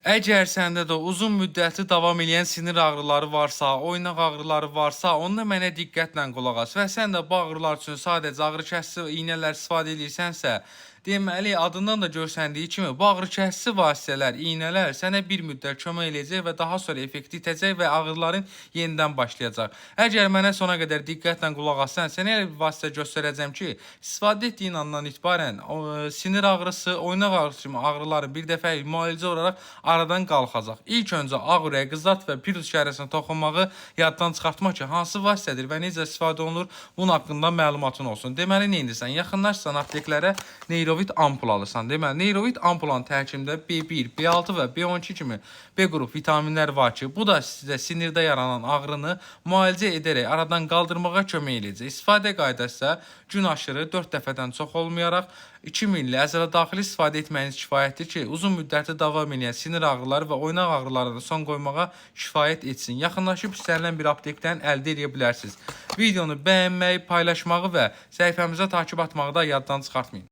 Əgər səndə də uzun müddətli davam eləyən sinir ağrıları varsa, oynaq ağrıları varsa, onda mənə diqqətlə qulaq as və sən də bu ağrılar üçün sadəcə ağrıkəsici iynələr istifadə edirsənsə, deməli adından da görsəndiyi kimi bu ağrıkəsici vasitələr, iynələr sənə bir müddət kömək eləyəcək və daha sonra effekti itəcək və ağrıların yenidən başlayacaq. Əgər mənə sona qədər diqqətlə qulaq assan, sənə elə bir vasitə göstərəcəm ki, istifadə etdiyin andan etibarən o, sinir ağrısı, oynaq ağrısı kimi ağrıların bir dəfəlik müalicə olaraq aradan qalxacaq. İlk öncə ağ ürək qızart və pirus şərəsinə toxunmağı yaddan çıxartmaq ki, hansı vasitədir və necə istifadə olunur, bunun haqqında məlumatın olsun. Deməli, nə edirsən? Yaxınlaşsan apteklərə, Neyrovit ampul alırsan. Deməli, Neyrovit ampulanın tərkibində B1, B6 və B12 kimi B qrup vitaminlər var ki, bu da sizə sinirdə yaranan ağrını müalicə edərək aradan qaldırmağa kömək eləyəcək. İstifadə qaydası isə gün aşırı 4 dəfədən çox olmayaraq 2 milli əzələ daxili istifadə etməyiniz kifayətdir ki, uzun müddətli davam edən sinir ağrıları və oynaq ağrılarına son qoymağa kifayət etsin. Yaxınlaşıb istənilən bir aptekdən əldə edə bilərsiniz. Videonu bəyənməyi, paylaşmağı və səhifəmizə takip atmağı da yaddan çıxartmayın.